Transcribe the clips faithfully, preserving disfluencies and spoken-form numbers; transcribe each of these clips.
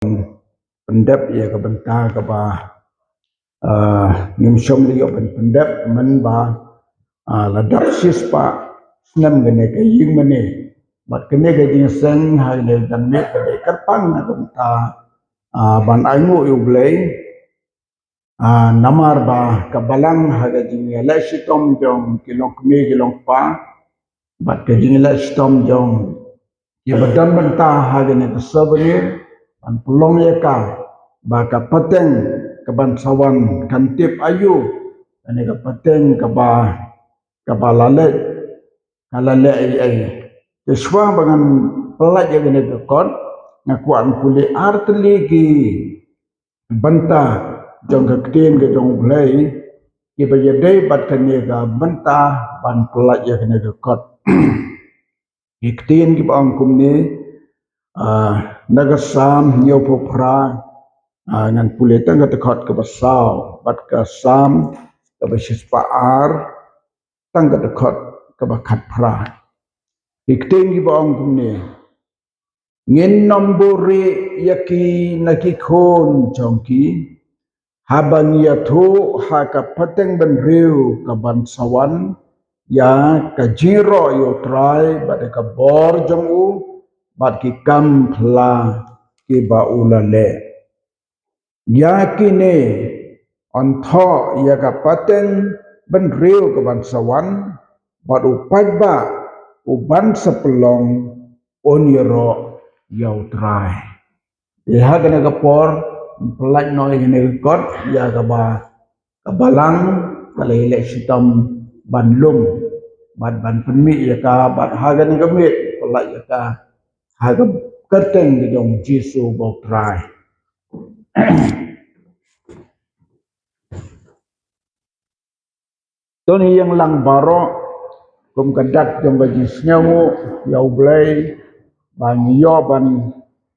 pyndep ïa ka bynta kaba, ah, ngim shym la ïoh ban pyndep mynba, ah, la dap shispah snem kane ka ïing mane. Bad kane ka jingïaseng ha kane ka janmiet ka dei kyrpang na ka bynta, ah, ban ainguh ïa U Blei. Ah, namar ba ka balang ha ka jingïaleh shitom jong ki longkmie ki longkpa bad ka jingïaleh shitom jong kiba don bynta ha kane ka souvenir ban pynlong ïa ka ba ka pateng kaban sa wan kan tip aïu kane ka pateng kaba, kaba la leh, ka la leh ei ei. Te shuwa ba ngan pynlait ïa kane ka kot, nga kwah ban pule ar tylli ki bynta jong ka ktien ka jong U Blei kiba ïadei bad kane ka bynta ban pynlait ïa kane ka kot. Ki ktien kiba ong kumne, ah, na ka Salm hynñiewphew phra, ah, ngan pule tang ka dkhot kaba saw bad ka Salm kaba shispah ar tang ka dkhot kaba khatphra. Ki ktien kiba ong kumne, ngin ym buhrieh ïa ki na ki khun jong ki, haba ngi ïathuh ha ka pateng bynriew kaban sa wan ïa ka jingïaroh ïa U Trai bad ïa ka bor jong u bad ki kam phylla kiba u la leh. Ïa kine yn thoh ïa ka pateng bynriew kaban sa wan bad u paidbah uban sa pynlong un ïaroh ïa U Trai. Te ha kane ka por pynlait noh ïa kane ka kot ïa kaba ka balang ka la ïaleh shitom ban lum bad ban pynmih ïa ka bad ha kane ka miet pynlait ïa ka ha ka kyrteng ka jong U Jisu uba U Trai. To ngin ïeng lang baroh kum ka dak jong ka jingsngewnguh ïa U Blei ba ngi ïoh ban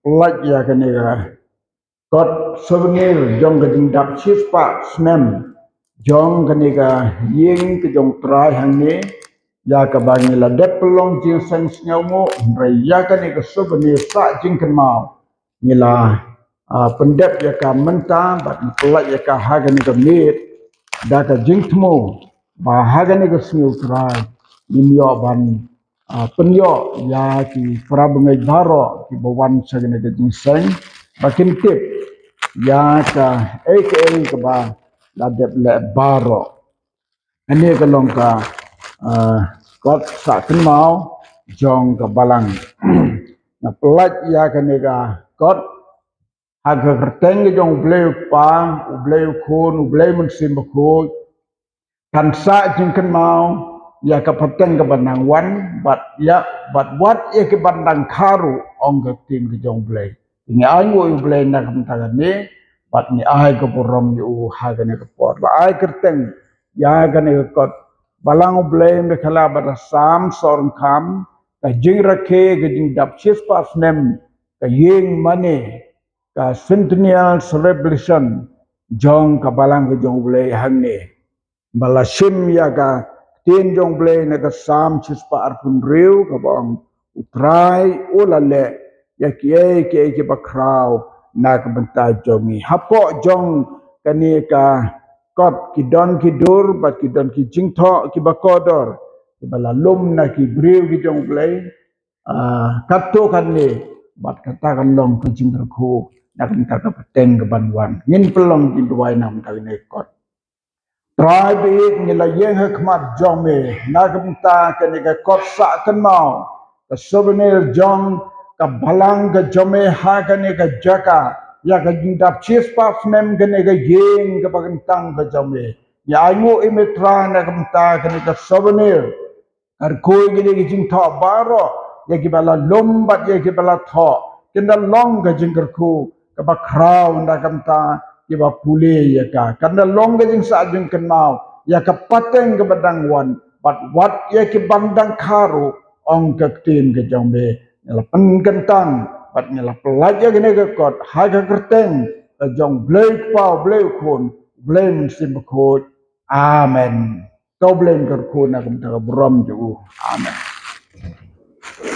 pynlait ïa kane ka kot souvenir jong ka jingdap shispah snem jong kane ka ïing ka jong U Trai hangne, ïa kaba ngi la dep pynlong jingseng sngewnguh, hynrei ïa kane ka souvenir sah jingkynmaw ngi la, ah, pyndep ïa ka mynta bad ngi pynlait ïa ka ha kane ka miet da ka jingthmu ba ha kane ka sngi U Trai ngin ïoh ban, ah, pynïoh ïa ki para bangeit baroh kiba wan sha kane ka jingseng ba kin tip ïa kaei kaei kaba la dep leh baroh. Kane ka long ka, ah, kot sah kynmaw jong ka balang. Nga pynlait ïa kane ka kot ha ka kyrteng ka jong U Blei U Kpa, U Blei U Khun, U Blei Mynsiem Bakhuid. Kan sah jingkynmaw ïa ka pateng kaba nang wan bad ïa bad wat ïa kiban dang kha ruh, ong ka ktien ka jong U Blei. Ngi ainguh ïa U Blei na ka bynta kane bad ngi ai ka burom ïa u ha kane ka por. Ba ai kyrteng ïa kane ka kot. Balang U Blei, ym da khlem bad da Salm Sorngkham, ka jingrakhe ka jingdap shispah snem ka ïing mane, ka centennial celebration jong ka balang ka jong U Blei hangne. Ba la shim ïa ka ktien jong U Blei na ka Salm shispah arphew hynriew kaba ong, U Trai u la leh ïa kiei kiei kiba khraw na ka bynta jong ngi. Hapoh jong kane ka kot ki don ki dur bad ki don ki jingthoh kiba kordor kiba la lum na ki briew ki jong U Blei. Ah, katto katne bad kata kan long ka jingkyrkhu na ka bynta ka pateng kaban wan. Ngin pynlong jingduwai na ka bynta kane ka kot. Trai baieit, ngi la ïeng ha khmat jong me na ka bynta kane ka kot sah kynmaw, ka souvenir jong ka balang ka jong me ha kane ka jaka, ïa ka jingdap shispah snem kane ka ïing kaba kyntang ka jong me. Ngi ainguh ïa me Trai na ka bynta kane ka souvenir. Kyrkhu ïa kine ki jingthoh baroh, ïa kiba la lum bad ïa kiba la thoh, kin da long ka jingkyrkhu kaba khraw na ka bynta kiba pule ïa ka. Kan da long ka jingsah jingkynmaw ïa ka pateng kaba dang wan bad wat ïa kiban dang kha ruh, ong ka ktien ka jong me. Ngi la pynkyntang bad ngi la pynlait ïa kane ka kot ha ka kyrteng ka jong U Blei U Kpa, U Blei U Khun, U Blei Mynsiem Bakhuid. Amen. Ka U Blei un kyrkhu na ka bynta ka burom jong u. Amen.